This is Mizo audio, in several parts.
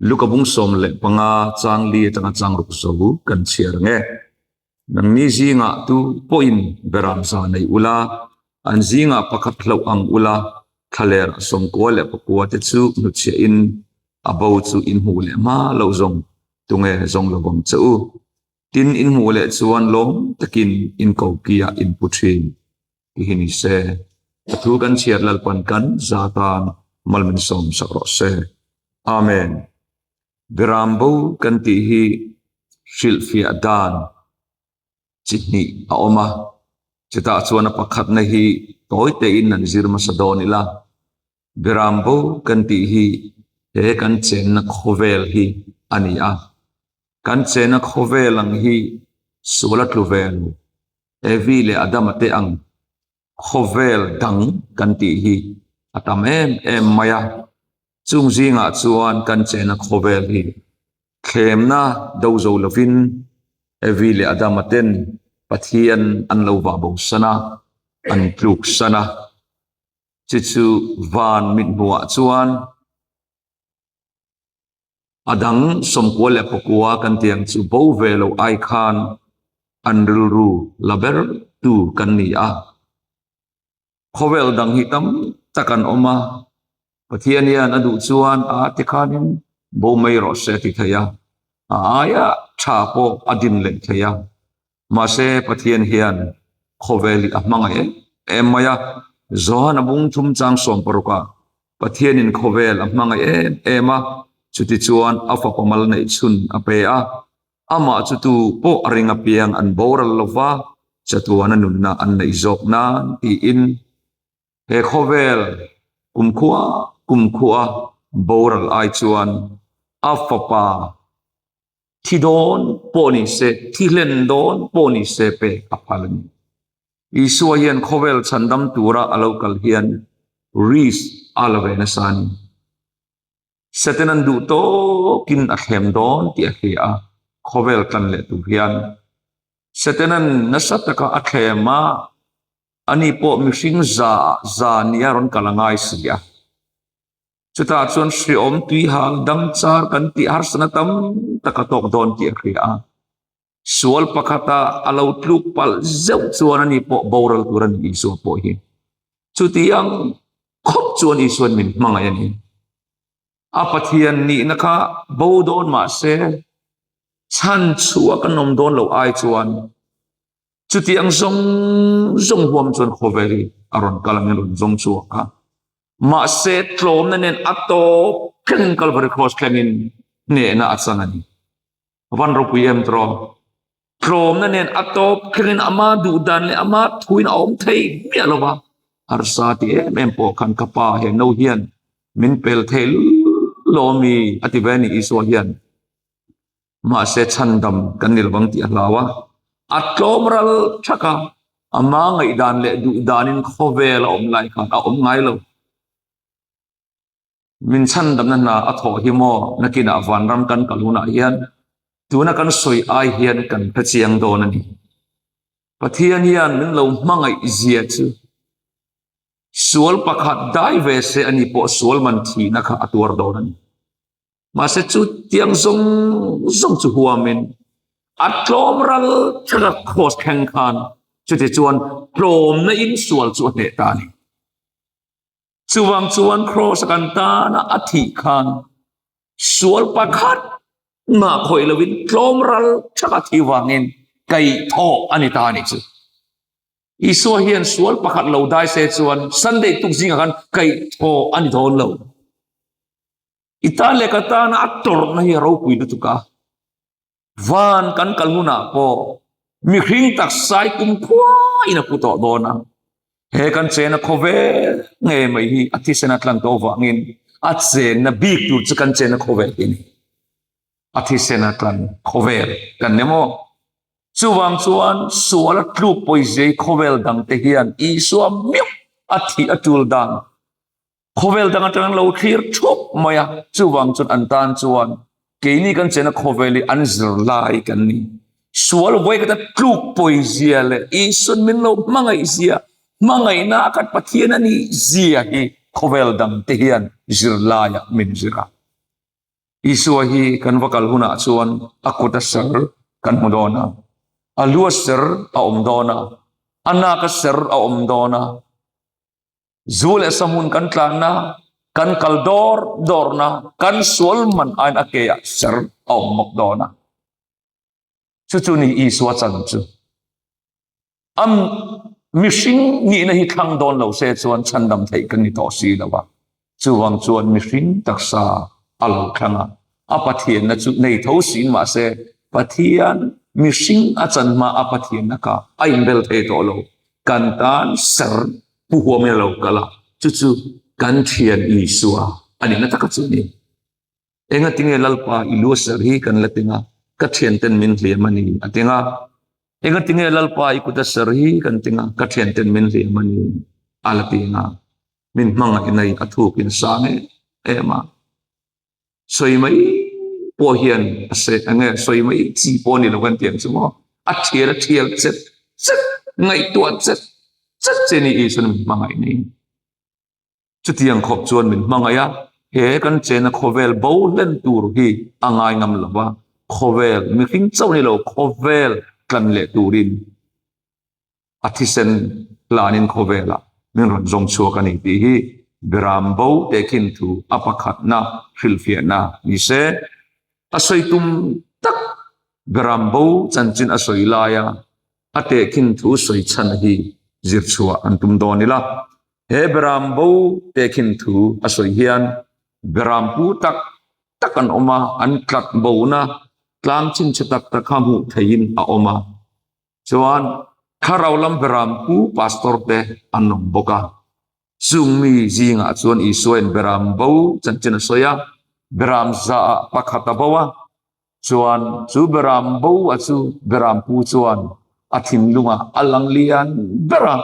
Luka bung 15 chang li atanga chang ruk zo kan chhiar ang e. Nangni zingah tu pawhin beram za nei ula, an zingah pakhat hlauh ang ula, thlaler 99 te chu hnuchhiahin a bo chu in hmuh leh hma loh zawng tunge zawng lo vang che u. Tin in hmuh leh chuan lawm takin in kokiah in pu thin. Ti hi ni se, a thu kan chhiat Lalpan kan za tan mal min sawm sak rawh se. Amen. Beram bo kan tih hi hrilhfiah dan chi hnih a awm a, chutah chuan a pakhatna hi tawi tein an zir hmasa dawn ila. Beram bo kan tih hi he kan chenna khawvel hi a ni a, kan chenna khawvel ang hi sual a tlu ve lo. Evi leh Adama te ang khawvel dang kan tih hi a tam em em mai a, chung zingah chuan kan chena khawvel hi thlemna do zo lovin Evi leh Adama ten Pathian an lo vah bo san a, an tluk san a, chu chu van mithmuhah chuan A dang 99 kan tih ang chu bo ve lo ai khan an rilru la ber tu kan ni a. Khawvel dang hi tam tak an awm a, Pathian hian a duh chuan a tikhanin bo mai rawh se a ti thei a, a aia tha pawh a din leh thei a. Mahse Pathian hian khawvel hi a hmangaih em em mai a, Johana bung thum chang 60 ah Pathianin khawvel a hmangaih em em a, chutichuan a fapa mal neih chhun a pe a, amah chu tu pawh a ring apiang an boral lo va, chatuana nunna an neih zawk nan tiin he khawvel kumkhua kumkhua boral ai chuan a fapa thi dawn pawh ni se, thi hlen dawn pawh ni se pek a phal a ni. Isua hian khawvel chhandam tura a lo kal hian risk a la ve nasa a ni. Satan an duh tawkin a thlem dawn tih a hria a, khawvel tlan leh tur hian. Satan an nasa taka a thlem a, ani pawh mihring za za nia rawn kal a ngai si a. Chutah chuan hriawm tuihal dang char kan tih harsatna tam tak a tawk dawn tih a hria a. Sual pakhata a lo tluk palh zeuh chuan ani pawh boral tur a ni Isua pawh hi. Chutiang khawp chuan Isuan min hmangaih a ni. A Pathian nihna kha bo dawn mah se chhan chhuah kan awm dawn loh ai chuan chutiang zawng zawng huam chuan khawvel hi a rawn kal angin rawn zawng chhuak a. Mahse tlawmna nen a tawp thlengin Calvary Cross thlengin hnehna a chang a ni. Van ropui em tawh. Tlawmna nen a tawp thlengin ama duh dan leh ama thuin a awm thei miah lo va. Harsa ti em em pawh khan ka pa he no hian min pel thei lawmi a ti ve a ni Isua hian. Mahse chhandam kan ni lovang tih a hlau a. A tlawm ral thak a, ama ngaihdan leh duh danin khawvel a awm lai khan a awm ngai lo. Min chhandamna hna a thawh hi maw nakinah vanram kan kal hunah hian tuna kan sawi ai hian kan hre chiang dawn a ni. Pathian hian min lo hmangaih zia chu sual pakhat dai ve se ani pawh sual man thihna kha a tuar dawn a ni. Mahse chu tiang zawng zawng chu huamin a tlawm ral thlenga cross thleng khan chuti chuan tlawmna in sual chu a hneh ta a ni. Chuvang chuan cross a kan tana a thih khan sual pakhat mah khawih lovin tlawm ral thak a thih vangin kaihthawh a ni ta a ni chu. Isua hian sual pakhat lo dai se chuan Sunday tuk zingah khan kaihthawh a ni dawn lo. I tan leh ka tana a tawrhna hi a ropui lutuk a. Van kan kal hunah pawh mihring taksa i kumkhua in a pu tawh dawn a. He kan chena khawvel nge mai hi a thisen a tlan tawh vangin a chenna bik tur chu kan chena khawvel hi a ni. A thisen a tlan khawvel kan ni maw? Chuvang chuan sual a tluk pawizei khawvel dangte hian Isua meuh a thih a tul dan Khawvel dang atang an lo thlir thup mai a, chuvang chuan an tan chuan keini kan chena khawvel hi an zirlai kan ni. Sual vawi kata tluk pawi zia leh Isuan min lo hmangaih zia, hmangaihna a khat Pathian a nih zia hi khawvel dang te hian zirlaiah min zir a. Isua hi kan va kal hunah chuan a kut a ser kan hmu dawn a, a lu a ser a awm dawn a, a nak a ser a awm dawn a, zu leh sa hmun kan tlanna, kan kal dawr dawrna, kan sual man aiin a ke ah ser a awm bawk dawn a. Chu chu ni Isua chan chu. Am mihring nihna hi thlang dawn lo se chuan chhandam theih kan ni tawh si lo a. Chuvang chuan mihring taksa a lo thlang a, a Pathianna chu nei tho siin mahse Pathian mihring a chan hma a Pathianna kha a inbel thei tawh lo. Kan tan ser pu huamin a lo kal a, chu chu kan thian Isua a nihna taka chu a ni. Engatinge Lalpa i lu ser hi kan la tinga, ka thianten min hliam a ni a tinga. Engatinge Lalpa i kut a ser hi kan tinga, ka thianten min hliam a ni a la tinga. Min hmangaih nei a thuk in sang em em a. Sawi mai pawh hian a se enge sawi mai chi pawh ni lo kan ti ang chu maw. A thial a thial chet chet ngaihtuah chet chet che ni Isuan min hmangaih nei. Chutiang khawp chuan min hmangaih a, he kan chena khawvel bo hlen tur hi a ngai ngam lo va, khawvel mihring chauh ni lo khawvel tlan leh turin a thisen hlanin khawvelah min rawn zawng chhuak a ni tih hi Beram bo tehkhin thu a pakhatna hrilhfiahna ni se. A sawi tum tak Beram bo chanchin a sawi laia a tehkhin thu sawi chhan hi zir chhuah an tum dawn ila. He Beram bo tehkhin thu a sawi hian Beram pu tak tak an awm a, an tlat bona tlang chhinchhe tak tak kha hmuh theihin a awm a. Chuan thlarau lam Beram pu pastor te an awm bawk a. Chung mi zingah chuan Isuain Beram bo chanchin a sawi a, Beram zaah pakhat a bo a, Chuan chu Beram bo a chu Beram pu chuan a thinlungah a lang lian ber a,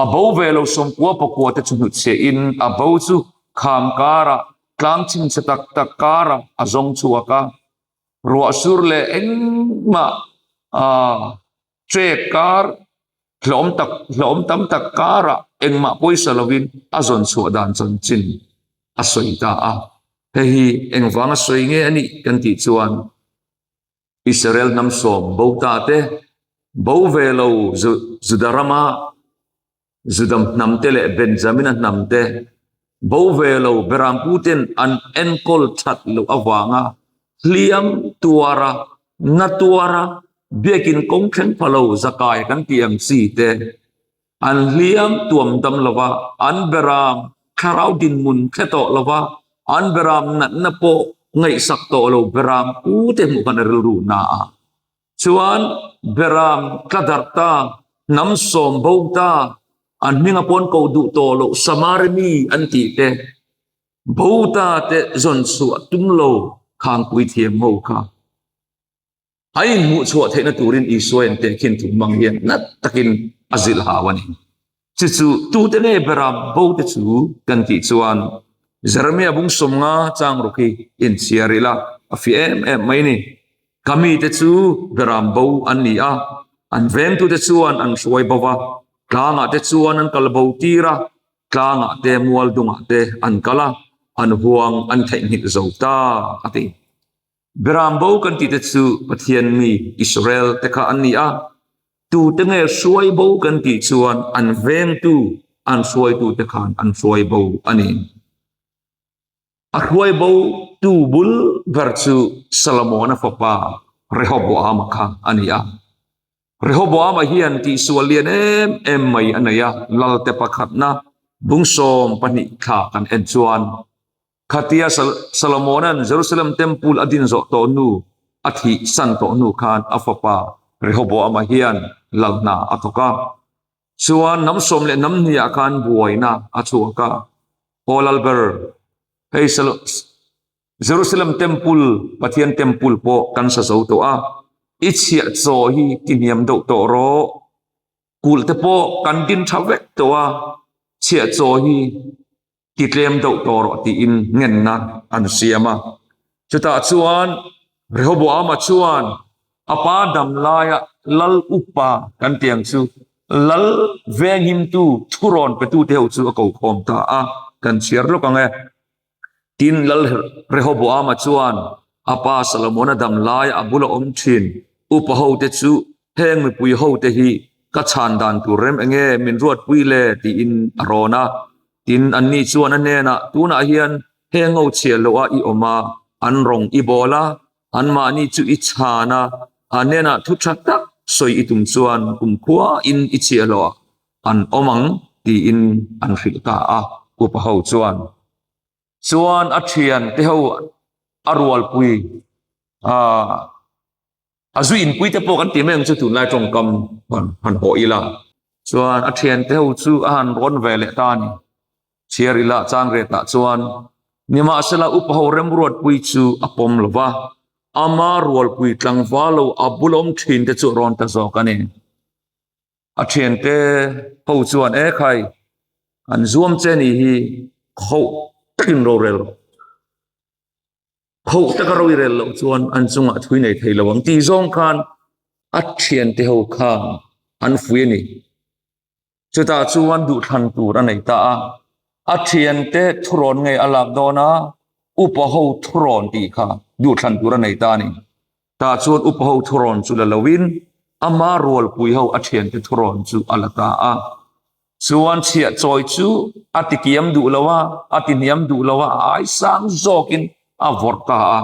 a bo ve lo sawmkua pakua te chu hnutchhiah in a bo chu kham karah tlang chhinchhe tak tak karah a zawng chhuak a, ruah sur leh engmah trek kar hlawm tak hlawm tam tak karah engmah pawisa lovin a zawn chhuah dan chanchin a sawi ta a. Hei hi engvanga sawi nge a nih kan tih chuan Israel hnam sawm bo ta te, bo ve lo Juda rama Juda hnam te leh Benjamina hnam te bo ve lo Berampu ten an enkawl that loh avanga hliam tuara na tuara biakin kawng thleng pha lo zakai kan tih ang chi te An hliam tuam dam lova, an beram thlarau dinhmun thle tawh lova, an beram natna pawh ngaihsak tawh lo beram ute hmuh khan a rilru na a. Chuan beram tla darh ta, hnam sawm bo ta, an hminga pawn koh duh tawh loh Samari mi an tih te, bo ta te zawn chhuah tum lo khangpui thiam ho kha. A inhmuh chhuah theihna turin Isua in tehkhin thung hmang hian nat takin a zilh hau a ni. Chu chu tute nge bera bo te chu kan tih chuan Jeremia bung sawmnga chang ruk hi inchhiar ila a fiah em em mai ni. Ka mite chu beram bo an ni a, an vengtute chuan an hruai bo va, tlangah te chuan an kal bo tir a, tlangah te mual dungah te an kal a, an huang an theihnghilh zo ta a ti. Beram bo kan tih te chu Pathian mi Israel te kha an ni a, tute nge hruai bo kan tih chuan an vengtu, an hruaitu te khan an hruai bo a ni. A hruai bo tu bul ber chu Solomona fapa Rehoboama kha a ni a. Rehoboama hian tihsual lian em em mai a nei a, Lalte pakhatna bungsawm pahnih thla kan en chuan Khatia Solomona'n Jerusalem Temple a din zawh tawh hnu, a thih san tawh hnu khan a fapa Rehoboama hian lal hna a thawk a. Chuan hnam sawm leh hnam hniah khan buaina a chhuak a. Aw Lalber, hei Jerusalem Temple, Pathian Temple pawh kan sa zo tawh a, i chhiah chaw hi ti hniam deuh tawh rawh. Kulh te pawh kan din tha vek tawh a, chhiah chaw hi ti tlem deuh tawh rawh tiin ngenna an siam a. Chutah chuan Rehoboama chuan a pa dam laia lal upa kan ti ang chu lal venghimtu thurawn petute ho chu a ko khawm ta a, kan chhiar lawk ang e. Tin, Lal Rehoboama chuan a pa Solomona dam laia a bula awm thin upa hote chu, Heng mipui hote hi ka chhan dan tur rem enge min ruatpui le? tiin a rawn a. Tin, anni chuan a hnenah, Tunah hian heng ngo chhiah loh a i awm a, an rawng i bawl a, anmahni chu i chhan a, a hnenah thu tha tak sawi i tum chuan kumkhua in i chhiah loh ah an awm ang tiin an hrilh ta a, upa ho chuan. Chuan a thian te ho a rualpui ah a zu inpui te pawh kan ti mai ang chu tunlai tawngkam han haw ila. Chuan a thian te ho chu a han rawn ve leh ta a ni. Chhiar ila chang retah chuan nimahsela upa ho remruatpui chu a pawm lo va, ama rualpui tlangval lo a bul awm thin te chu a rawn ta zawk a ni. A thiante ho chuan e khai an zuam che ni hi khoh takin rorel rawh. Khoh taka ro i rel loh chuan an chungah thui nei thei lo ang tih zawng khan a thiante ho khan an fui a ni. Chutah chuan duhthlan tur a nei ta a, a thiante thurawn ngei a lak dawn a, upa ho thurawn tih kha duhthlan tur a nei ta a ni. Tah chuan upa ho thurawn chu la loin ama rualpui ho a thiante thurawn chu a la ta a. Chuan chhiah chawi chu a ti kiam duh lo a, a ti hniam duh lo a, a ai sang zawkin a vawrh ta a.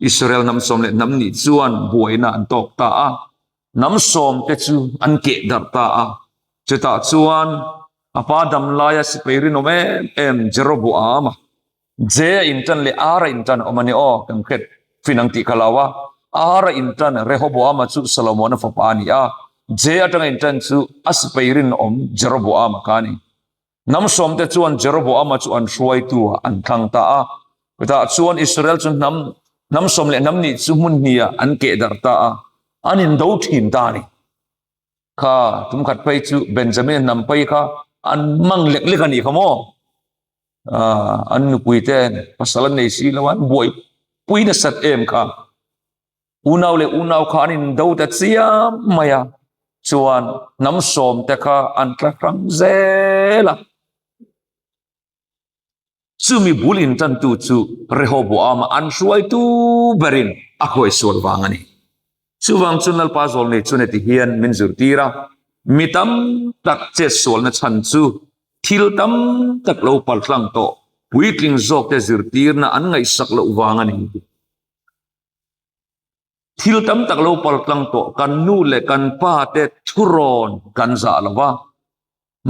Israel hnam sawm leh hnam nih chuan buaina an tawk ta a, hnam sawm te chu an keh darh ta a. Chutah chuan a pa dam laia sipai rinawm em em Jeroboama, J a intan leh R a intan awm a ni aw, kan hret fin ang tih ka lo a. R a intan Rehoboama chu Solomona fapa a ni a, J atanga intan chu a sipai rinawm Jeroboama kha a ni. Hnam sawmte chuan Jeroboama chu an hruaitu ah an thlang ta a. Chutah chuan Israel chu hnam hnam sawm leh hnam nih chu hmun hnih ah an keh darh ta a, an indo thin ta a ni. Kha tum khat phei chu Benjamin hnam phei kha an mang lek lek a nih kha maw? An nupui ten pasal an nei si lo a, an buai pui nasat em kha. Unau leh unau kha an indo ta chiam mai a, chuan hnam sawm te kha an tla hrang zel a. Chumi bul intantu chu Rehoboama an hruaitu berin a hruai sual vang a ni. Chuvang chu Lalpa Zawlnei chu heti hian min zirtir a, Mi tam tak chet sualna chhan chu thil tam tak lo paltlang tawh puitling zawkte zirtirna an ngaihsak loh vang a ni. Thil tam tak lo paltlang tawh kan nu leh kan pa te thurawn kan zah lo va,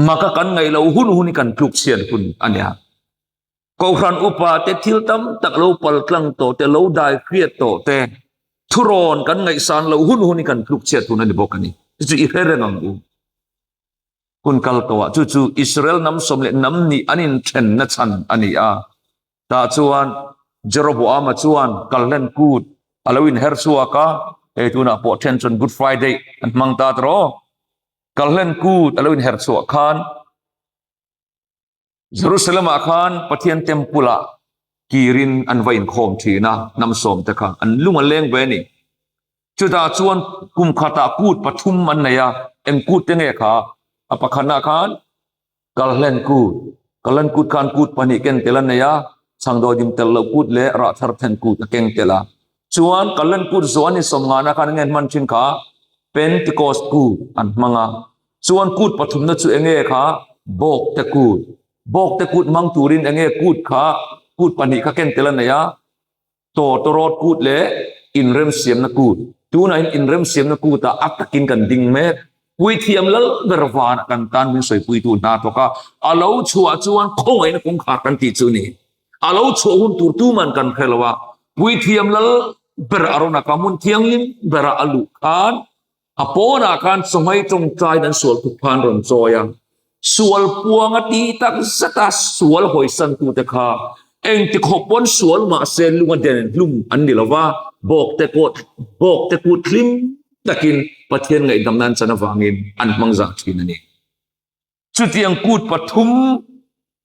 maka kan ngaih loh hun hun hi kan tluk chhiat hun a nia. Kohhran upa te thil tam tak lo paltlang tawh te, lo dai hriat tawh te thurawn kan ngaihsan loh hun hun hi kan tluk chhiat hun a ni bawk a ni. Chu chu i hre reng ang u. Hun kal tawhah chu chu Israel hnam sawm leh hnam nih an inthenna chhan a ni a. Tah chuan Jeroboama chuan kalhlen kut a lo inher chhuak a, hei tunah pawh then chuan Good Friday an hmang ta tawh. Kalhlen kut a lo inher chhuah khan Jerusalem-ah khan Pathian temple-ah kirin an va inkhawm thin a, hnam sawmte kha an lung a leng ve a ni. Chutah chuan kum khatah kut pathum an nei a, eng kut te nge kha? A pakhatnah khan Kalhlen kut, Kalhlen kut khan kut pahnih keng tel a nei a, chhangdawidim tel loh kut leh rahthar then kut a keng tel a. Chuan Kalhlen kut zawh an insawm ngahna khan enge an hman thin kha? Pentecost kut an hmang a. Chuan kut pathumna chu enge kha? Bawkte kut. Bawkte kut hmang turin enge kut kha kut pahnih kha ken tel a nei a, Tawtawrawt kut leh inremsiamna kut. Tunah hian inremsiamna kutah a takin kan ding mek. Puithiam lal ber vanah kan tan min sawipuitu hna thawk a, a lo chhuah chuan khawngaihna kawngkhar kan tih chu ni. A lo chhuah hun tur tuman kan hre lo a, puithiam lal ber a rawn a ka hmun thianghlim berah a luh khan A pawnah khan chawhmei tawngtaiin an sual thuk khan rawn chawi a, sual puang a tih tak zet a, sual hawisantute kha engti khawp pawn sual mah se lung a den hlum an ni lo va, bawkte kawt bawkte kut hlim takin Pathian ngaihdamna an chan avangin an hmang zah thin a ni. Chutiang kut pathum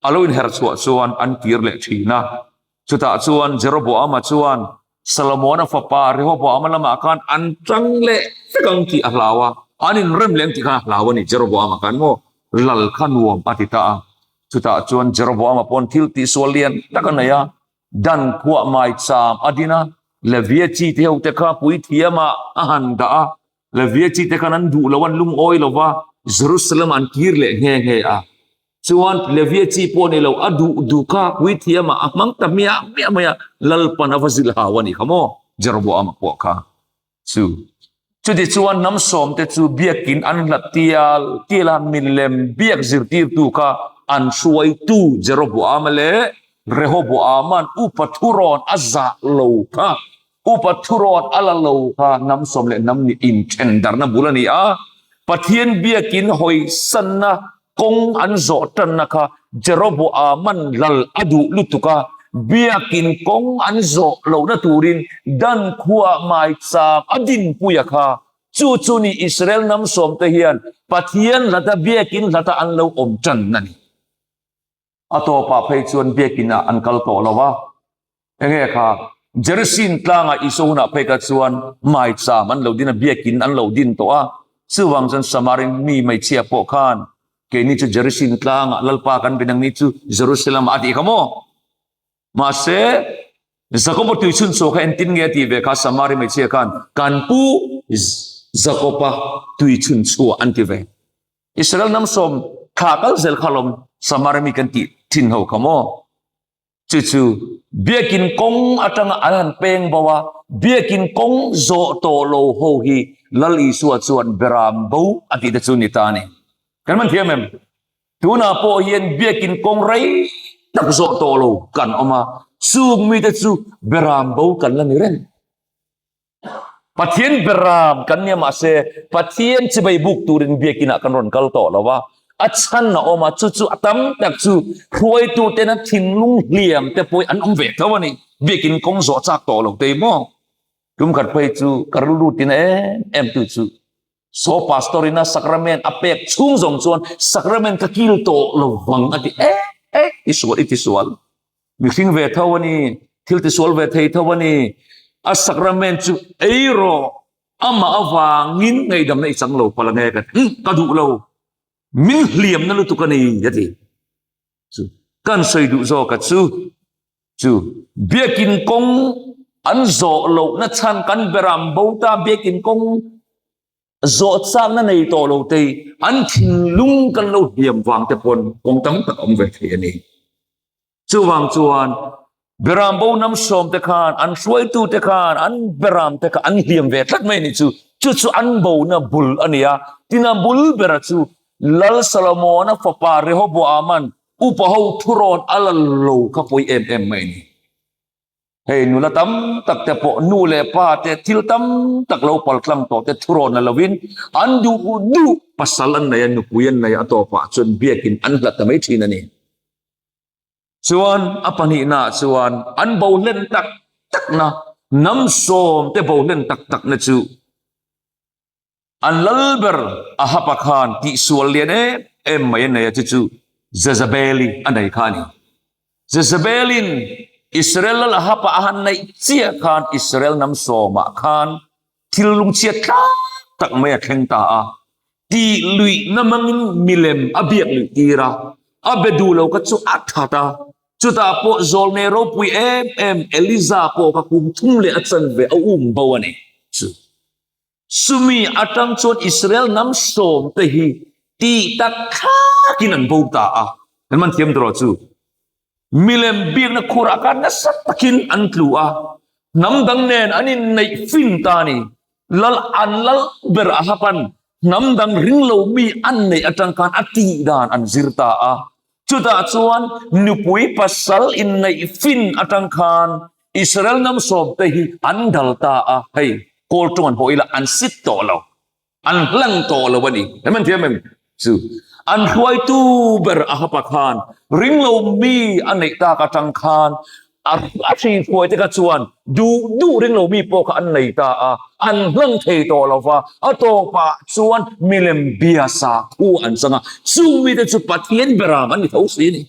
a lo inher chhuah chuan an kir leh thin a. Chutah chuan Jeroboama chuan Solomona fapa Rehoboama lamah khan an tang leh vek ang tih a hlau a, an inrem leh ang tih khan a hlau a ni. Jeroboama khan maw lal kha nuam a ti ta a. Chutah chuan Jeroboama pawn thil tihsual lian tak a nei a. Dan khuah maicham a din a, Levia chi te ho te kha puithiam ah a han dah a, Levia chi te khan an duh lo, an lungawi lo va, Jerusalem an kir leh nghe nghe a. Chuan Levia chi pawh ni lo, a duh duh kha puithiam ah a hmang ta hmiah hmiah mai a, Lalpan a va zilh hau a nih kha maw, Jeroboama pawh kha chu. Chutichuan hnam sawmte chu biakin an hlat tial tial a, milem biak zirtirtu kha an hruaitu Jeroboama leh Rehoboama'n upa thurawn a zah lo kha, upa thurawn a la lo kha hnam sawm leh hnam nih inthen darhna bul a ni a. Pathian biakin hawisanna Kawng an zawh tanna kha Jeroboama'n lal a duh lutuk a, biakin kawng an zawh lohna turin Dan khuaah maicham a dinpuia kha. Chu chu ni Israel hnam sawmte hian Pathian hlata biakin hlata an lo awm tan a ni. A tawpah phei chuan biakinah an kal tawh lo a. Enge kha Gerizim tlangah Isua hunah phei kha chuan maicham an lo din a, biakin an lo din tawh a. Chuvang chuan Samarin mi hmeichhia pawh khan keini chu Gerizim tlangah Lalpa kan bin ang ni chu Jerusalem ah a tih kha maw? Mahse Jakoba tuichhun chaw kha entin nge a tih ve kha Samari hmeichhia khan kan pu Jakoba tuichhun chhuah an ti ve. Israel hnam sawm thla kal zel kha lawm Samari mi kan tih thin ho kha maw? Chu chu biakin kawng atanga an han peng bo a, biakin kawng zawh tawh lo ho hi Lal Isua chuan beram bo a tih te chu ni ta a ni. Kan man thiam em? Tunah pawh hian biakin kawng rei tak zawh tawh lo kan awm a, chung mite chu beram bo kan la ni reng. Pathian beram kan nia mahse Pathian chibai buk turin biakinah kan rawn kal tawh lo a, a chhan a awm a, chu chu a tam tak chu hruaitu tena thinlung hliam te pawh an awm ve tho a ni. Biakin kawng zawh chak tawh lo te maw? Tum khat phei chu ka rilru tina em em tu chu saw pastor ina sacrament a pek chhung zawng chuan sacrament ka kil tawh lo vang a ti e e i sual i ti sual. Mihring ve tho a ni, thil tisual ve thei tho a ni. A sacrament chu ei rawh, amah avangin ngaihdamna i chang lo palh ange ka ti, ka duh lo, min hliamna lutuk a ni a ti. Chu kan sawi duh zawk a chu, chu biakin kawng an zawh lohna chhan kan beram bo ta biakin kawng zawh chakna nei tawh lo te an thinlung kan lo hliam vang te pawn kawng tam tak a awm ve thei a ni. Chuvang chuan Beram bo nam sawm te khan an hruaitu te khan an beram te kha an hliam ve tlat mai a ni chu. Chu chu an bona bul a ni a. Tin a bul bera chu Lal Solomona fapa Rehoboaman upa ho thurawn a la lo kha pawi em em mai a ni. Hei nula tam tak te pawh nu leh pa te thil tam tak lo pal tlang tawh te thurawn la lovin an duh duh pasal an nei a, nupui an nei a, a tawpah chuan biakin an hlat ta mai thin a ni. Chuan a pahnihnaah chuan an bo hlen tak takna, hnam sawm te bo hlen tak takna chu An lal ber Ahaba khan tihsual lian em em mai a nei a, chu chu Jezebeli a nei kha a ni. Jezebelin Israel lal Ahaba a han neih chiah khan Israel hnam sawmah khan thil lungchhiat tlak tak mai a thleng ta a. Tih luihna hmangin milem a biak luih tir a, a be duh lo kha chu a that a. Chutah pawh zawlnei ropui em em Eliza pawh kha kum thum leh a chanve a um bo a ni. Chu. Chumi atang chuan Israel hnam sawmte hi tih tak thlakin an bo ta a. Kan man thiam tawh chu. Milem biakna khurah khan nasa takin an tlu a, hnam dang nen an inneih fin ta a ni. Lal an lal ber a hapan hnam dang ring lo mi an neih atang khan a tih dan an zir ta a. Chutah chuan nupui pasal inneih fin atang khan Israel hnam sawmte hi an dal ta a, hei kawl tawng an haw ila an sit tawh lo, an hlang tawh lo a ni. Em an thiam em? Chu an hruaitu ber a hapa khan ringlo mi a neih tak atang khan a hri hruaite kha chuan duh duh ringlo mi pawh kha an nei ta a, an hlang thei tawh lo va, a tawpah chuan milem bia sakhu an chang a, chung mite chu Pathian beram an ni tho si a ni.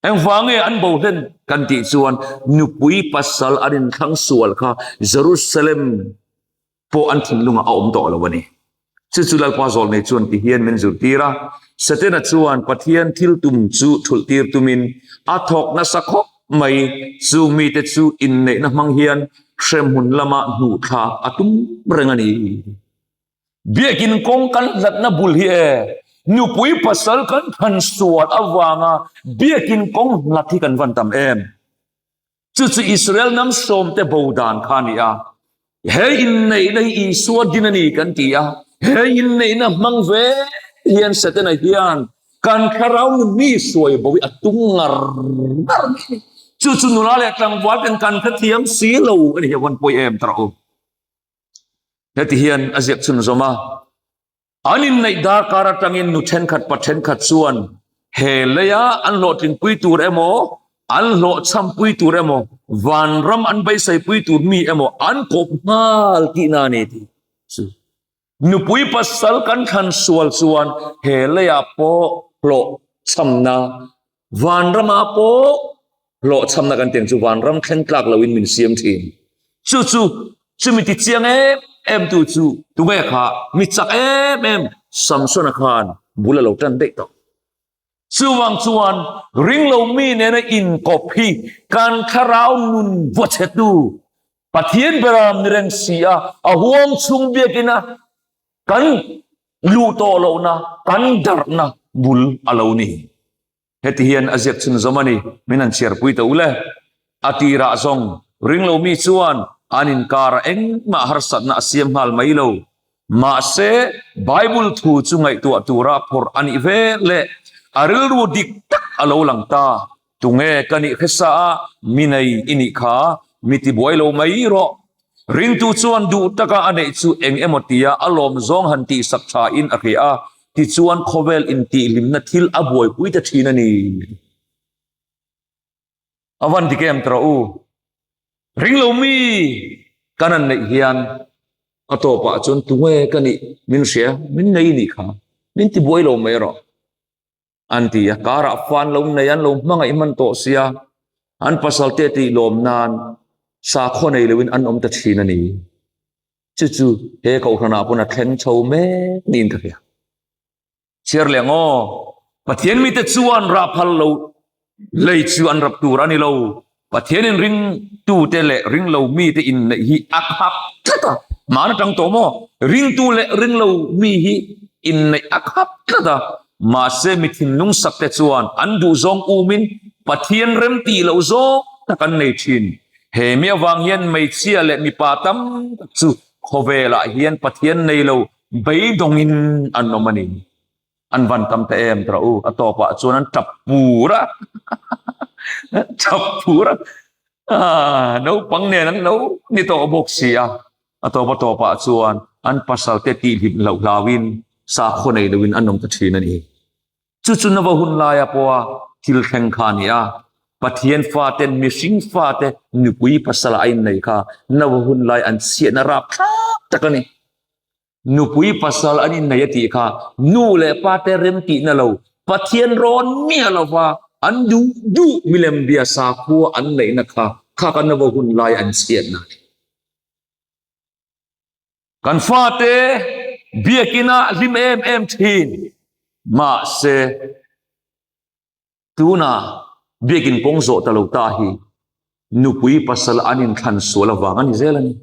Engvang nge an bo hlen kan tih chuan nupui pasal an inthlang sual kha Jerusalem pawh an thinlungah a awm tawh lo a ni. Chu chu Lalpa Zawlnei chuan ti hian min zirtir a, Setana chuan Pathian thil tum chu thulh tir tumin a thawk nasa khawp. mai. Chung mite chu inneihna hmang hian hremhmun lama hnuh thlak a tum reng a ni. Biakin kawng kan hlatna bul hi e, nupui pasal kan thlan sual avanga biakin kawng hlat hi kan van tam em. Chu chu Israel hnam sawmte bo dan kha a ni a. He inneihna hi Isua din a ni kan ti a. He inneihna hmang ve hian Setana hian kan thlarau nun mi hruai bo hi a tum ngar ngar mai a ni. Chu chu nula leh tlangval ten kan hrethiam si lo a ni hi a vawn pawi em ta rawh u. Heti hian a ziak chhunzawm a. An inneih darkar atangin nu thenkhat pa thenkhat chuan he leia an hlawhtlingpui tur emaw, an hlawhchhampui tur emaw, vanram an beiseipui tur mi emaw an kawp nghal tihna a ni tih chu. Nupui pasal kan thlan sual chuan he leiah pawh hlawhchhamna Vanramah pawh hlawhchhamna kan tiang chu vanram thleng tlak loin min siam thin. Chu chu chumi ti chiang em em tu chu tunge kha mi chak em em Samsona khan bul a lo tan daih tawh. Chuvang chuan ringlo mi nena inkawp hi kan thlarau nun vawchhetu Pathian beram ni reng si a, a huang chhung biakina kan luh tawh lohna, kan darhna bul a lo ni. Heti hian a ziak chhunzawm a ni, min han chhiarpui ta u le. A tirah zawng ringlomi chuan an inkarah engmah harsatna a siam nghal mai lo. Mahse, Bible thu chu ngaihtuah tura phawrh a nih ve leh a rilru dik tak a lo lang ta. Tunge ka nih hresa a, mi nei i nih kha, mi tibuai lo mai rawh. Ringtu chuan duh taka a neih chu eng emaw tia a lawm zawng han tihsak tha in a hria a, tichuan khawvel intihhlimna thil a buaipui ta thin a ni. A van dik em tawh u. Ringlo mi kan han neih hian a tawpah chuan tunge ka nih min hria, min nei nih kha, min tibuai lo mai rawh. An ti a, karah fa an lo nei, an lo hmangaih hman tawh sia, an pasal te tih lawm nan sakhaw nei loin an awm ta thin a ni. Chu chu he kohhranah pawn a thleng chho mek niin ka hria. Chhiar leh ang aw, Pathian mite chuan rah phal lo lei chu an rap tur a ni lo. Pathianin ringtute leh ringlo mite inneih hi a khap tlat a, hmaan atang tawh maw? Ringtu leh ringlo mi hi inneih a khap tlat a, mahse mi thinlung sakte chuan an duhzawng umin Pathian remtih loh zawng tak an nei thin. He mi avang hian hmeichhia leh mipa tam tak chu khawvelah hian Pathian nei lo beidawngin an awm a ni. An van tam ta em tawh u, a tawpah chuan an tap pur a, tap pur a, naupang nen an lo ni tawh bawk si a, a tawp a tawpah chuan an pasal te tihhlim loh hlauin sakhaw nei loin an awm ta thin a ni. Chu chu Nova hun laia pawha thil thleng kha a ni a, Pathian faten mihring fate nupui pasal a innei kha Nova hun lai an chhiatna rapthlak tak a ni. Nupui pasal an innei a tih kha nu leh pa te rem tihna lo, Pathian rawn miah lova an duh duh milem bia sakhua an neihna kha kha kan nova hun lai an chhiatna a ni. Kan fate biakina hlim em em thin mahse Tuna biakin kawng zawh ta lo ta hi nupui pasal an inthlan sual avang a ni zel a ni.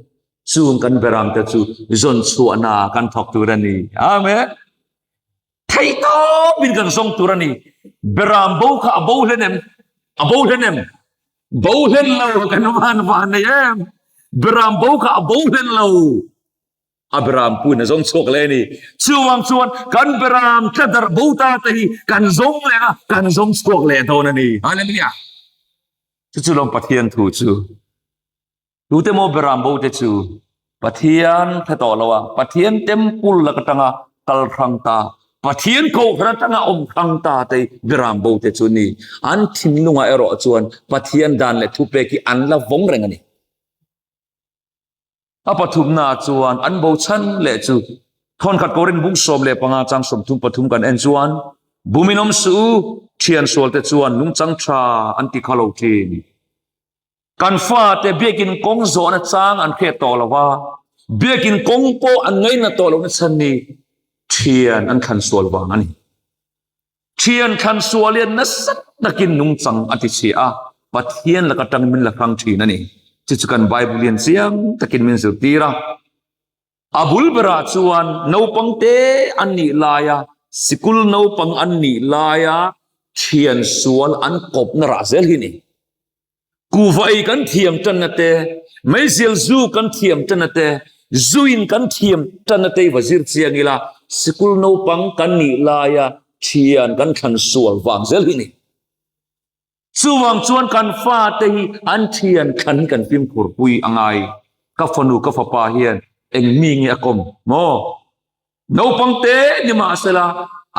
Chung kan beramte chu zawn chhuahna kan thawk tur a ni. Amen. Theih tawpin kan zawng tur a ni. Beram bo kha a bo hlen em? A bo hlen em? Bo hlen lo kan van van nei em? Beram bo kha a bo hlen lo. A beram puin a zawng chhuak leh a ni. Chuvang chuan kan beram tla darh bo ta te hi kan zawng leh a, kan zawng chhuak leh dawn a ni. Hallelujah! Chu chu lawm Pathian thu chu. Tute maw beram bo te chu Pathian hre tawh lo a, Pathian temple lak atanga kal hrang ta, Pathian kohhran atanga awm hrang ta te beram bo te chu ni. An thinlungah erawh chuan Pathian dan leh thupek hi an la vawng reng a ni. A pathumna chuan an bo chhan leh chu thawnkhat Korin bung 15 chang 33 kan en chuan bumin awm suh u, thian sualte chuan nungchang tha an ti kha lo thin. Kan fate biakin kawng zawhna chang an hriat tawh lo va, biakin kawng pawh an ngaina tawh lohna chhan ni thian an thlan sual vang a ni. Thian thlan sual hian nasa takin nungchang a ti chhia a. Pathian laka tang min la hrang thin a ni. Chu chu kan Bible hian chiang takin min zirtir a. A bul berah chuan naupang te an nih laia, sikul naupang an nih laia thian sual an kawpna rah zel hi a ni. Kuhva ei kan thiam tanna te, meizial zu kan thiam tanna te, zuin kan thiam tanna te i va zir chiang ila, sikul naupang kan nih laia thian kan thlan sual vang zel hi a ni. Chuvang chuan kan fate hi an thian thlan hi kan fimkhur pui a ngai. Ka fanu ka fapa hian eng mi nge a kawm maw? Naupang te ni mahsela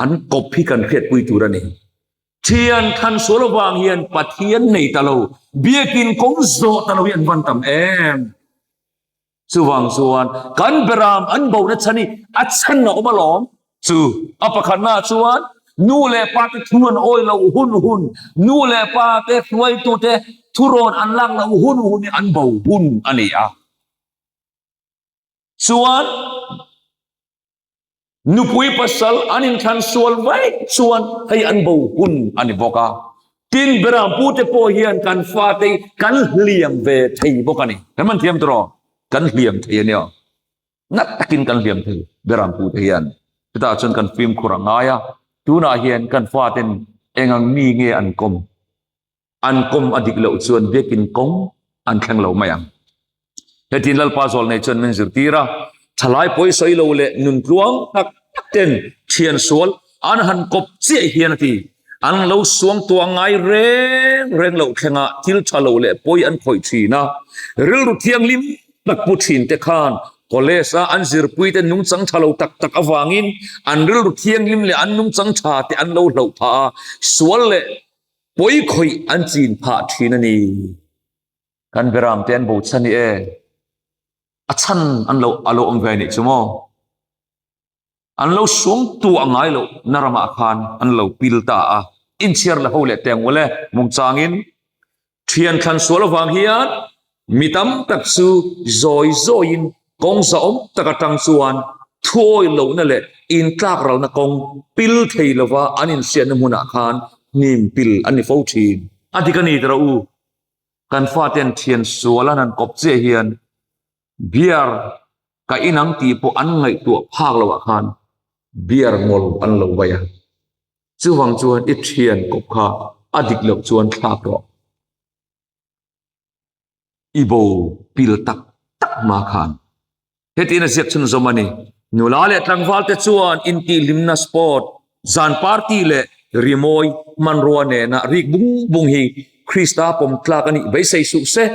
an kawp hi kan hriatpui tur a ni. Thian thlan sual avang hian Pathian nei ta lo, biakin kawng zawh ta lo hi an van tam em? Chuvang chuan kan beram an bona chhan hi a chhan a awm alawm. Chu a pakhatnaah chuan nu leh pa te thu an awi loh hun hun, nu leh pa te hruaitute thurawn an lak loh hun hun hi an bo hun a ni a. Chuan Nupui pasal an inthlan sual vaih chuan hei an bo hun a ni bawk a. Tin, Berampute pawh hian kan fate hi kan hliam ve thei bawk a ni. Kan man thiam tawh kan hliam thei a nia. Nat takin kan hliam thei Berampute hian. Chutah chuan kan fimkhur a ngai a, tunah hian kan faten eng ang mi nge an kawm? An kawm a dik loh chuan biakin kawng an thleng lo mai ang. Hetin Lalpa zawl nei chuan min zirtir a, thalai pawi sawi lo leh nun tluang tak tak ten thian sual an han kawp chiah hian a ti. An lo suang tuah ngai reng reng loh thlengah thil tha lo leh pawi an khawih thin a, rilru thianghlim tak pu thin te khan college a an zirpui te nungchang tha lo tak tak avangin an rilru thianghlim leh an nungchang tha te an lo hloh phah a, sual leh Pawi khawih an chin phah thin a ni. Kan beram te an bo chhan i e. A chhan an lo a lo awm ve nih chu maw. An lo suang tu a ngai lo na ramah khan an lo pil ta a. Inchhiar la ho leh teng ule mungchangin thian thlan sual avang hian Mi tam tak chu zawi zawiin kawng zahawm tak atang chuan thuawi lohna leh intlak ralna kawng pil thei lova an inhriatna hmunah khan hnim pil an ni fo thin. A dik a ni tawh u, kan faten thian sual an han kawp chiah hian beer ka inang tih pawh an ngaihtuah phak loah khan beer ngawl an lo vai a. Chuvang chuan i thian kawp kha a dik loh chuan thlak rawh. I bo pil tak tak hma khan hetin a ziak chhunzawm a ni. Nula leh tlangval te chuan intihhlimna sport, zan party leh rimawi hmanrua nena rik bung bung hi Krista pawm tlak a nih beisei suh se.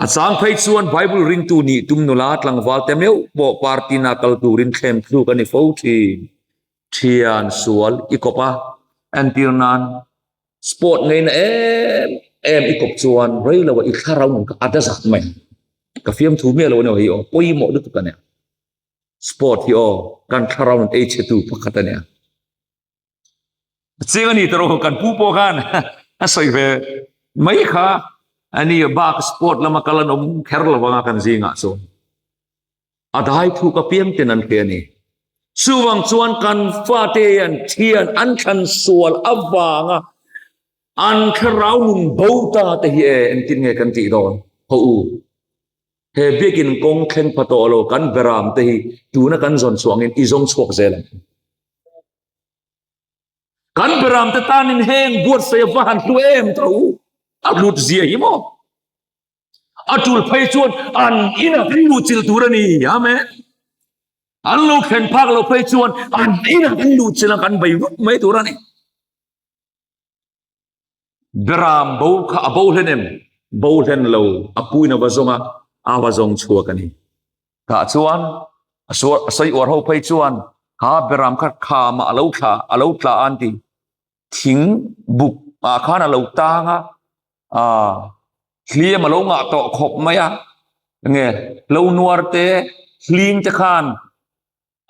A chang phei chuan Bible ringtu nih tum nula tlangval te meuh pawh party na kal turin thlem thluk a ni fo thin. Thian sual i kawp a, entir nan Sport ngeina em em i kawp chuan rei lo ah i thlarau nun kha a da zat mai. Ka fiamthu miah lo a ni hei aw, pawimawh lutuk a nia. Sport hi aw kan thlarau nun ei chhetu pakhat a nia. Chiang a ni tawh kan pu pawh khan a sawi ve mai kha a ni bak sport lama kal an awm kher lo anga kan zingah chuan. A dai thuk apiang ten an hria a ni. Chuvang chuan kan fate hian thian an thlan sual avanga an thlarau nun bo ta te hi e engtin nge kan tih dawn? Haw u, he biakin kawng thleng pha tawh lo kan beram te hi tuna kan zawn chhuah angin i zawng chhuak zel ang. Kan beram te tanin heng buatsaih a va han hlu em tawh u, a hlut zia hi maw? A tul phei chuan an inah kan luh chilh tur a ni. Amen. An lo thlen phak lo phei chuan an inah kan luh chilh a kan bei vut mai tur a ni. Beram bo kha a bo hlen em? Bo hlen lo, a puin a va zawng a, a va zawng chhuak a ni. Tah chuan a sawi uar ho phei chuan kha beram kha khamah a lo thla, a lo tla a an ti. Thing buk ah khan a lo tang a, ah hliam a lo ngah tawh khawp mai a, enge lo nuar te hling te khan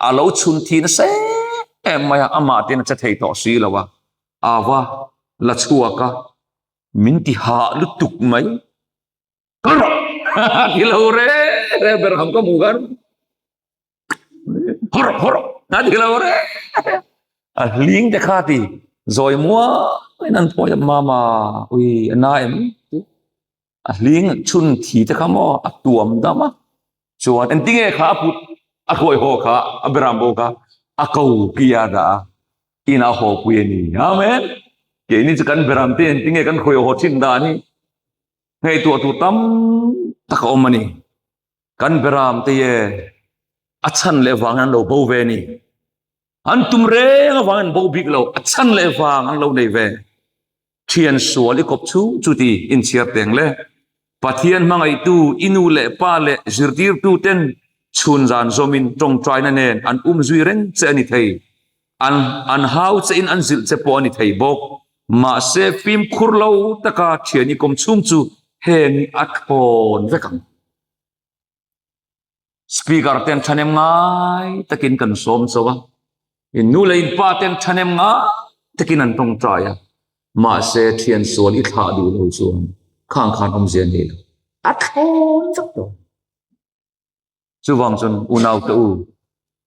a lo chhun thi nasa em em mai a, amah ten a che thei tawh si lo a, a va la chhuak a, min ti hah lutuk mai. Kal rawh ti lo re re ber ham ka hmu khan haw rawh haw rawh a ti lo re a hling te kha ti. Zawi muangin an phawi a, Mama, ui a na em? A hling chhun thi te kha maw a tuam dam a, chuan engtinge kha a put a hruai haw kha a beram bo kha a ko kia dah a, in a haw pui a ni. Amen. Keini chu kan beram te engtinge kan hruai haw thin dan hi ngaihtuah tur tam tak a awm a ni. Kan beram te ye a chhan leh vang an lo bo ve ni. An tum reng avang an bo bik lo, a chhan leh vang an lo nei ve. Thian sual i kawp chu chu ti inchhiar teng le. Pathian hmangaihtu i nu leh pa leh zirtirtu ten chhun zan zawmin tawngtaina nen an um zui reng che a ni thei. An an hau che in an zilh che pawh a ni thei bawk. Mahse fimkhur lo taka thian i kawm chhung chu heng i a thlawn vek ang. Speaker ten thahnem ngai takin kan sawm chauh a, in nu leh in pa ten thahnem ngai takin an tawngtai a, mahse thian sual i thlah duh lo chuan khang khan awmzia nei lo, a thlawn vek lo. Chuvang chuan unau te u,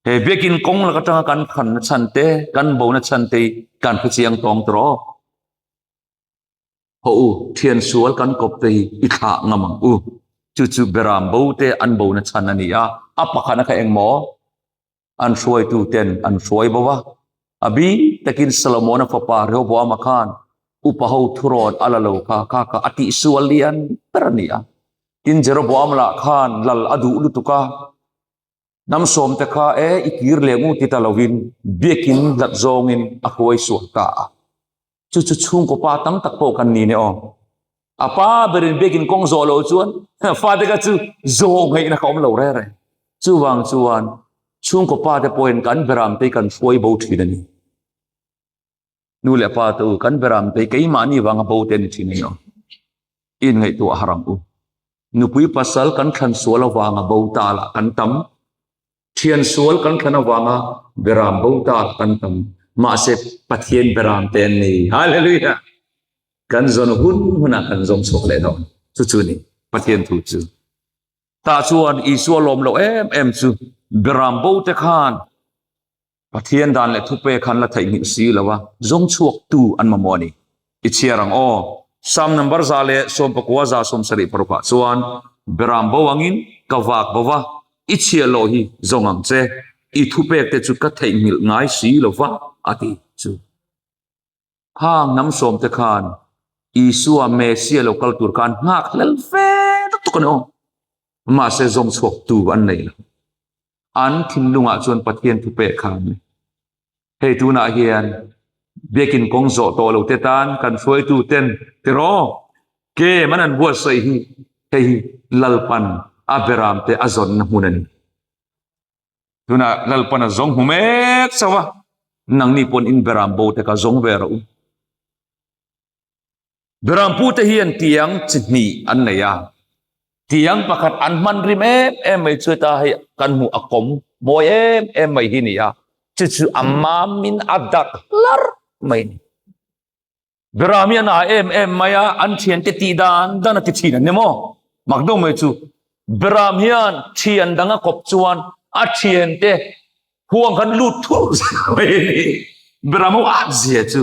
he biakin kawng lak atanga kan khanna chhan te, kan bona chhan te hi kan hrechiang tawng tawh rawh. Haw u, thian sual kan kawp te hi i thlah ngam ang u. Chu chu Beram bo te an bona chhan a ni a, a pakhatna kha engmaw? An hruaitu ten an hruai bo a. A bik takin Solomona fapa Rehoboama khan upa ho thurawn a la lo kha kha kha a tihsual lian ber a ni a. Tin Jeroboam lah khan lal a duh lutuk a, hnam sawmte kha e i kir leh ngu ti ta lovin biakin hlat zawngin a hruai sual ta a. Chu chu chhungkaw pa tam tak pawh kan ni ne aw. A pa berin biakin kawng zawh loh chuan fate kha chu zawh ngaihna kha awm lo reng reng. Chuvang chuan chhungkaw pa te pawhin kan beram te hi kan hruai bo thin a ni. Nu leh pa te u, kan beram te hi keimahni vanga bo te a ni thin a ni aw. Inngaihtuah har ang u. Nupui pasal kan thlan sual avanga bo ta lah kan tam. Thian sual kan thlan avanga beram bo ta lah kan tam. Mahse Pathian beram te an ni. Hallelujah! Kan zawn hun hunah kan zawng chhuak leh dawn. Chu chu ni Pathian thu chu. Tah chuan Isua lawm loh em em chu beram bo te khan Pathian dan leh thupe khan la theihnghilh si lo a, zawng chhuaktu an mamawh a ni. I chhiar ang aw. Psalm number 119 176 ah chuan, Beram bo angin ka vak bo va, i chhiah loh hi zawng ang che, i thupek te chu ka theihnghilh ngai si lo va, a ti chu. Khang hnam sawmte khan Isua Messia lo kal tur khan nghak hlel ve lutuk a ni aw. Mahse zawng chhuaktu an nei lo. An thinlungah chuan Pathian thu pek kha an ni. Hei tunah hian biakin kawng zawh tawh lo te tan kan hruaitu ten tiraw kem an an buatsaih hi hei hi Lalpan a beramte a zawnna hmun a ni. Tunah Lalpan a zawng hmu mek chauh a, nangni pawn in beram bo te kha zawng ve rawh u. Berampute hian tiang chi hnih an nei a, tiang pakhat an hman rim em em mai chu heta hei kan hmuh a kawm mawi em em mai hi ni a, chu chu a mamin a dak hlar mai a ni. Beram hi a na em em mai a, an thiante tih dan dan a ti thin an ni maw? Mak deuh mai chu Beram hian thian dang a kawp chuan a thiante Huang kan lut thur mai a ni. Beram ho at zia chu.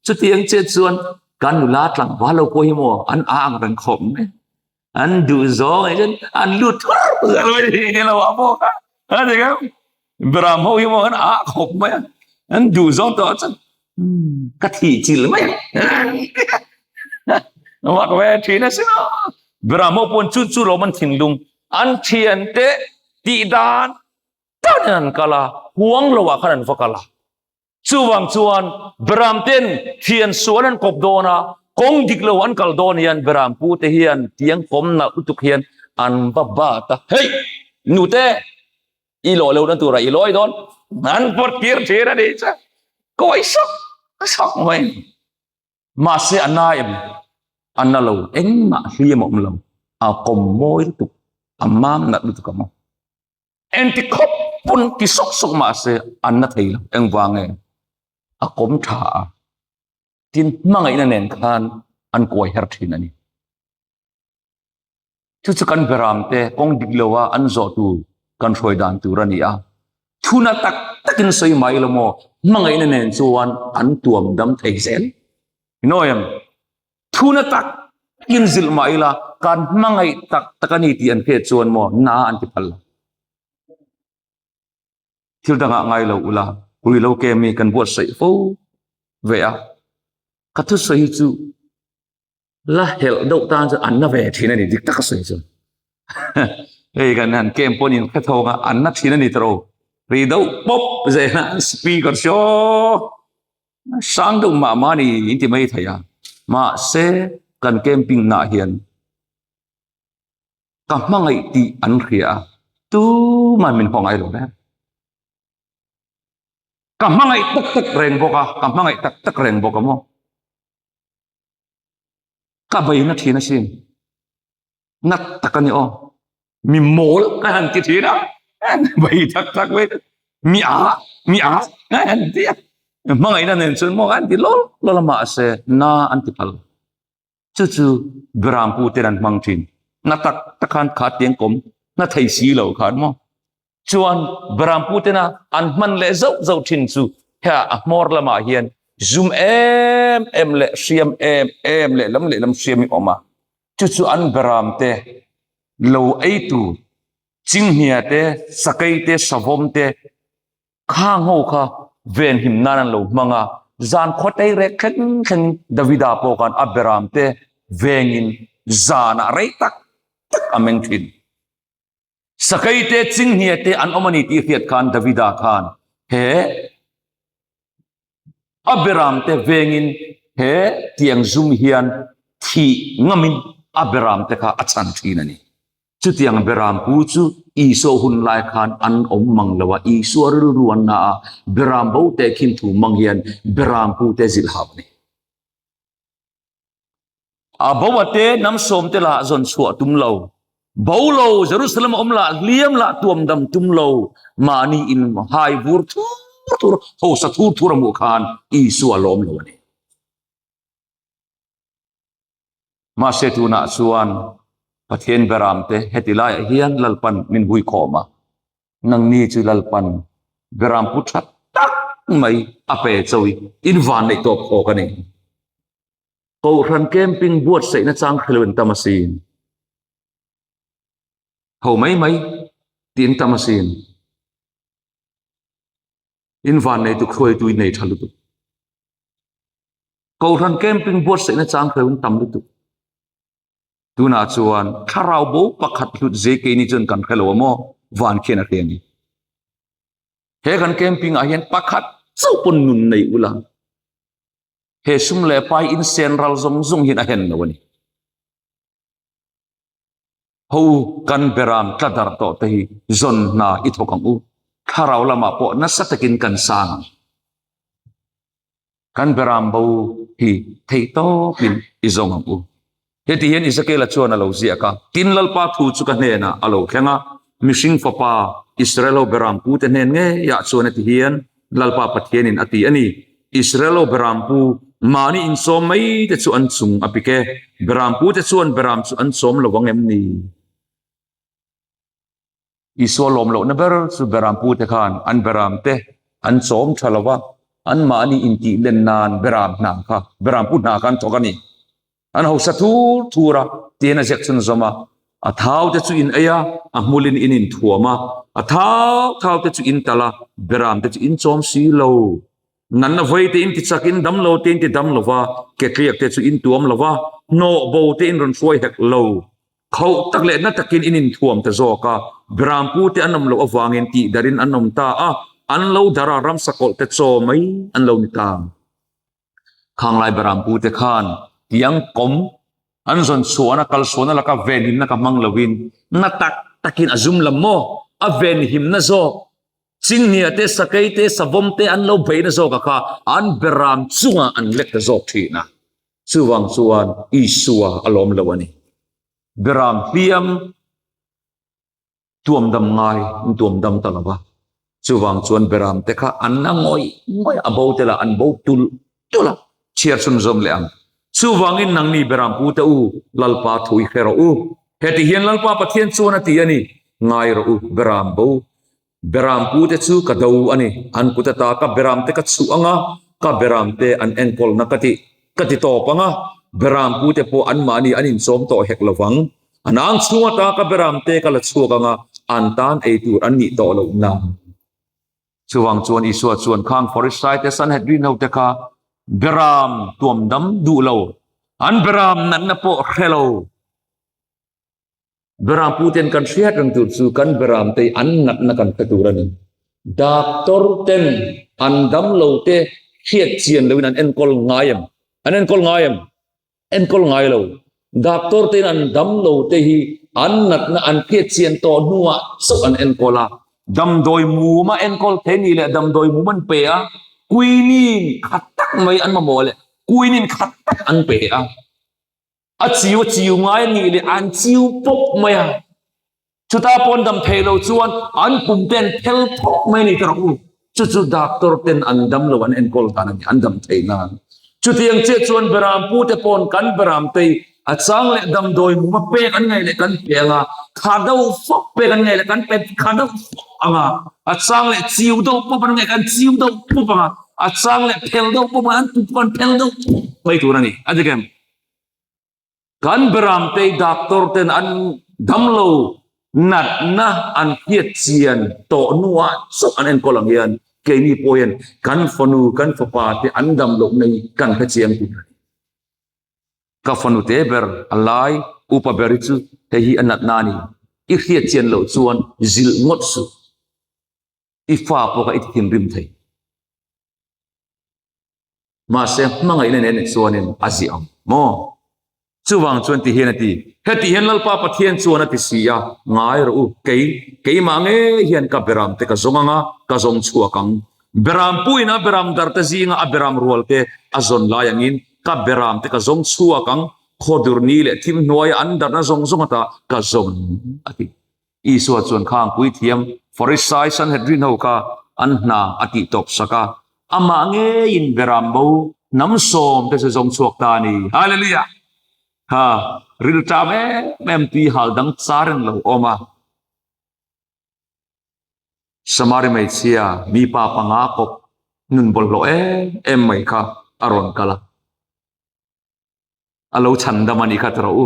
Chutiang che chuan kan nula tlangval lo pawh hi maw an a ang reng khawp mai. An duh zawng ai chuan an lut thur mai ni lo a pawh kha. A ni ka beram ho hi maw an a khawp mai a. An duh zawng tawh chuan ka thih chil mai. Mak ve thin a sin aw. Beram ho pawn chu chu lawm an thinlung an thiante tih dan takin an kal a, huang lo ah khan an va kal a. Chuvang chuan Beram ten thian sual an kawp dawn a, kawng dik lo an kal dawn hian Beram pu te hian tiang kawm nalh lutuk hian an va bat a, Hei! Nute! I lawh lohna turah i lawi dawn. An pawt tir thin a nih chu. Kawi sawk sawk mai. Mahse a na em? A na lo, engmah hliam a awm lo. A kawm mawi lutuk, a mam nalh lutuk a maw. Enti khawp pawn ti sawk sawk mahse an na thei lo engvang nge a kawm tha a tin hmangaihna nen khan an kuai her thin a ni chu chu kan beram te kawng dik lo a an zawh tur kan hruai dan tur a ni a. Thuna tak takin sawi mai lo maw, hmangaihna nen chuan an tuam dam thei zel. Inawi em? Thuna tak takin zilh mah ila, kan hmangaih tak tak a ni tih an hriat chuan maw na an ti phal lo. Thil dangah ngai lo ula, ui lo ke mi kan buatsaih fo ve a. Ka thusawi hi chu la helh deuh tan chuan an na ve thin a ni, dik taka sawi chuan. Hei kan han camp pawh nin hre thawng a, an na thin a ni tawh. Ri deuh pawp zel a, speaker saw sang deuh mah mah a ni in ti mai thei a. Mahse kan camping naah hian ka hmangaih tih an hria a, tuman min haw ngai lo reng. Ka hmangaih tak tak reng bawk a, ka hmangaih tak tak reng bawk a maw. Ka beina thin asin. Nat tak a ni aw. Mi mawl ka han ti thin a. Bei tak tak mai. Mi a, mi a ka han ti a. Hmangaihna nen chuan maw an ti lawl lawl a mahse na an ti phal. Chu chu Berampu ten an hmang thin. Na tak tak khan kha tiang kawm na thei si lo khan maw. Chuan Berampu tena an hman leh zauh zauh thin chu hea a hmawr lamah hian zum em em leh hriam em em leh lam leh lam hriam hi awm a. Chu chu an Beram te lo ei tur chinghnia te, sakei te, savawm te khang ho kha venhim nan an lo hmang a. Zan khaw tei rek thleng thlengin Davida pawh khan a Beram te vengin zanah rei tak tak a meng thin. Sakei te chinghnia te an awm a ni tih hriat khan Davida khan he a beram te vengin he tiang zum hian thih ngamin a beram te kha a chhan thin a ni. Chutiang beram pu chu Isua hun lai khan an awm mang lo a, Isua rilru an na a, beram bo te khin thu mang hian beram pu te zilh hau a ni. A bo a te hnam sawm te lah zawn chhuah tum lo, bo lo Jerusalem a awm lah hliam lah tuam dam tum lo, mahni in hai vur thur thur, hausa thur thur a hmuh khan Isua a lawm lo a ni. Mahse tunah chuan Pathian beram te heti laiah hian Lalpan min hui khawm a, nangni chu Lalpan beram pu tha tak mai a pe chawi in van neih tawp khawk a ni. Kohhran camping buatsaihna chang hre lo in tam asin. Ho mai mai tih in tam asin. In van nei tuk hruaitu in nei tha lutuk. Kohhran camping buatsaihna chang hre lo in tam lutuk. Tunah chuan thlarau bo pakhat hlut zei keini chuan kan hre lo a maw? Van khian a hria a ni. He kan camping ah hian pakhat chauh pawn nun nei ula. He sum leh pai in sen ral zawng zawng hian a hen lo a ni. Ho kan beram tla darh tawh te hi zawn hna i thawk ang u. Thlarau lamah pawh nasa takin kan sang ang. Kan beram bo hi thei tawpin i zawng ang u. Heti hian Ezekiela chuan a lo ziak a, Tin Lalpa thu chu ka hnenah a lo thleng a, mihring fapa Israel ho beram pute hnen ngeiah chuan heti hian Lalpa Pathianin a ti a ni, Israel ho beram pu mahni insawm mai te chu an chung a pik e, beram pute chuan beram chu an sawm lo ang em ni? Isua lawm lohna ber chu beram pute khan an beram te an chawm tha lo va, anmahni intih len nan beram hna kha, beram pu hna kha an thawk a ni. An hausa thur thur a, tiin a ziak chhunzawm a. A thau te chu in ei a, a hmulin in inthuam a, a thau thau te chu in talh a, beram te chu in chawm si lo. Nanna vei te in ti chak in dam lo te in ti dam lo va, ketliak te chu in tuam lo va, hnawh bo te in rawn hruai hek lo. Khauh tak leh na takin in inthuam ta zawk a, Berampu te an awm loh avangin tih darin an awm ta a, an lo dar a, ramsa kawlh te chaw mai an lo ni ta. Khanglai Berampu te khan tiang kawm an zawn chhuahna kalsuahna laka venhimna ka hmang loin na tak takin a zum lam maw a venhimna zawk Chinghnia te, Sakei te, Savawm te an lo beihna zawkah kha an Beram chungah an lek ta zawk thin a. Chuvang chuan Isua a lawm lo a ni. Beram hliam tuam dam ngai an tuam dam ta lo va. Chuvang chuan Beram te kha an na ngawih ngawih a, a bo te lah an bo tulh tulh a, chhiar chhunzawm leh ang. Chuvangin nangni Beram pu te u, Lalpa thu i hre rawh u. Heti hian Lalpa Pathian chuan a ti a ni, Ngai rawh u, Beram bo. Beram pute chu ka do a ni. An kut ata ka beramte ka chhuh ang a, ka beramte an enkawlna ka ti ka ti tawp ang a, beram pute pawh anmahni an inchawm tawh hek lo vang. An ang chhung ata ka beramte ka la chhuak ang a, an tan ei tur an nih tawh loh nan. Chuvang chuan Isua chuan khang Farisaite Sanhedrin hote kha beram tuam dam duh lo, an beram natna pawh hre lo, Beram puten kan hriat reng tur chu kan beram te an natna kan hre tur a ni. Doctor ten an damlo te hriat chian loin an enkawl ngai em? An enkawl ngai em? Enkawl ngai lo. Doctor ten an damlo te hi an natna an hriat chian tawh hnuah chauh an enkawl a. Damdawi muma enkawl thei nih leh damdawi mum an pe a, quinine khat tak mai an mamawh leh quinine khat tak an pe a. A chiu a chiu ngai a nih leh an chiu pawp mai a. Chuta pawn dam thei lo chuan an pum te an phel phawk mai a ni ta rawh u. Chu chu doctor ten an dam lo an enkawl dan a ni, an dam thei nan. Chutiang chiah chuan beram pu te pawn kan beram tei a chang leh damdawi mum a pek an ngaih leh kan pe ang a, kha deuh fawk pek an ngaih leh kan pe kha deuh fawk ang a, a chang leh chiu deuh pawp an ngaih kan chiu deuh pawp ang a, a chang leh phel deuh pawp an pum kan phel deuh pawp mai tur a ni. A dik em? Kan beramtei doctor ten an damlo natna an hriat chian tawh hnuah chauh an enkawl ang hian keini pawh hian kan fanu kan fapa te an dam loh nei kan hre chiang tur a ni. Ka fanu te ber a lai upa ber hi chu hei hi a natna a ni. I hriat chian loh chuan zilh ngawt suh. I fa pawh kha i ti thinrim thei. Mahse hmangaihna nen chuanin a ziah ang maw? Chuvang chuan ti hian a ti, Heti hian Lalpa Pathian chuan a ti si a, Ngai rawh u, kei, keimah ngei hian ka beram te ka zawng ang a, ka zawng chhuak ang. Beram puiin a beram dar te zinga a beram rual te a zawn lai angin ka beram te ka zawng chhuak ang, khawdur ni leh thim hnuaia an darhna zawng zawng ata ka zawng, a ti. Isua chuan khang puithiam Farisai Sanhedrin ho kha an hna a tih tawp sak a, amah ngeiin beram bo hnam sawm te chu zawng chhuak ta a ni. Hallelujah! Kha rilṭam em em tui hal dang char in lo awm a. Samari hmeichhia mipa panga kawp nun bawlhhlawh em em mai kha a rawn kal a. A lo chhandam a nih kha tawh u.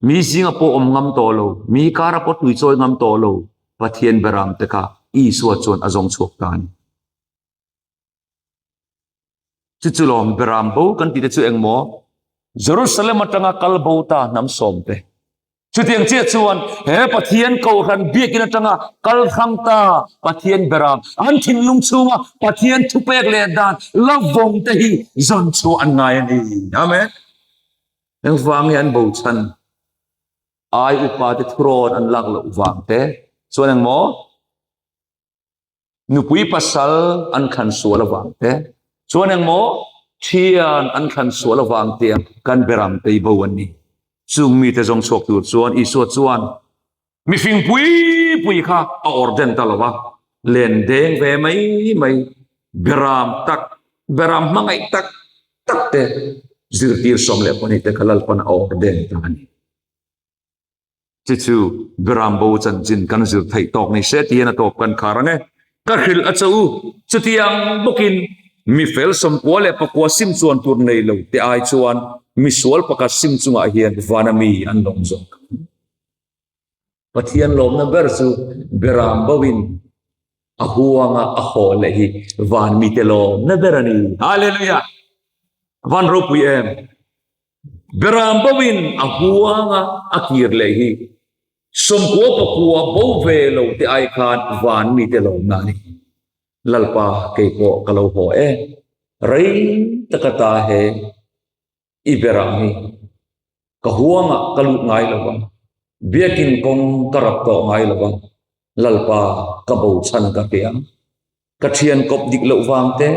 Mi zinga pawh awm ngam tawh lo, mi kara pawh tui chawi ngam tawh lo, Pathian beram te kha Isua chuan a zawng chhuak ta a ni. Chu chu lawm beram bo kan tih te chu engmaw? Jerusalem atanga kal bo ta hnam sawm te. Chutiang chiah chuan he Pathian Kohhran biakin atanga kal hrang ta Pathian beram an thinlung chhunga Pathian thupek leh dan la vawng te hi zawn chhuah an ngai a ni. Amen. Engvang nge an bo chhan? Ai upa te thurawn an lak loh vang te chuan engmaw? Nupui pasal an thlan sual avang te chuan engmaw thian an thlan sual avang te kan beram tei bo an ni. Chung mite zawng chhuak tur chuan Isua chuan mifing pui pui kha a orden ta lo va, len deng ve mai mai beram tak beram hmangaih tak tak te zirtir 12 te kha Lalpan a orden ta a ni. Chi chu Beram bo chanchin kan zir theih tawk ni se tiin a tawp kan khar ang e. Ka hrilh a che u, chutiang bawkin mi fel 99 sim chuan tur nei lo te ai chuan mi sual pakhat sim chungah hian vana mi an lawm zawk ang. Pathian lawmna ber chu Beram bo in a huanga a haw leh hi van mite lawmna ber a ni. Hallelujah! Van ropui em! Beram boin a huanga a kir leh hi 99 bo ve lo te ai khan van mite lawmna a ni. Lalpa kei pawh ka lo haw e, rei taka ta he i beram hi ka huangah ka lut ngai lo va, biakin kawng ka rap tawh ngai lo va, Lalpa ka bo chhan ka pe ang. Ka thian kawp dik loh vang te,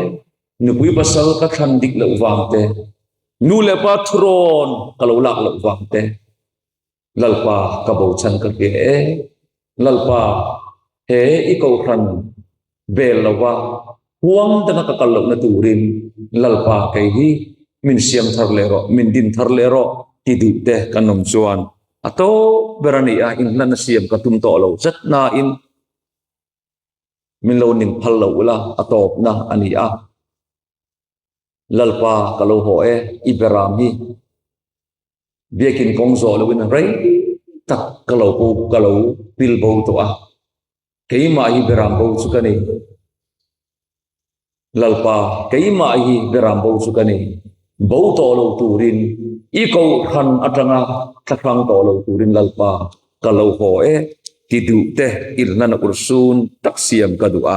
nupui pasal ka thlan dik loh vang te, nu leh pa thurawn ka lo lak loh vang te, Lalpa ka bo chhan ka hria e. Lalpa, he i kohhran bel lova huang danga ka kal lohna turin Lalpa kei hi min siam thar leh rawh, min din thar leh rawh ti duh te kan awm chuan a tawp ber a ni a, inhlan a siam ka tum tawh lo zet nain. Min lo ning phal lo ula a tawpna a ni a. Lalpa ka lo haw e, i beram hi biakin kawng zawh loin rei tak ka lo bo ka lo pil bo tawh a. Keimah hi beram bo chu ka ni. Lalpa keimah hi beram bo chu ka ni. Bo tawh lo turin i kohhran atanga thlahrang tawh lo turin Lalpa ka lo haw e ti duh te irhna na urhsun tak siam ka duh a.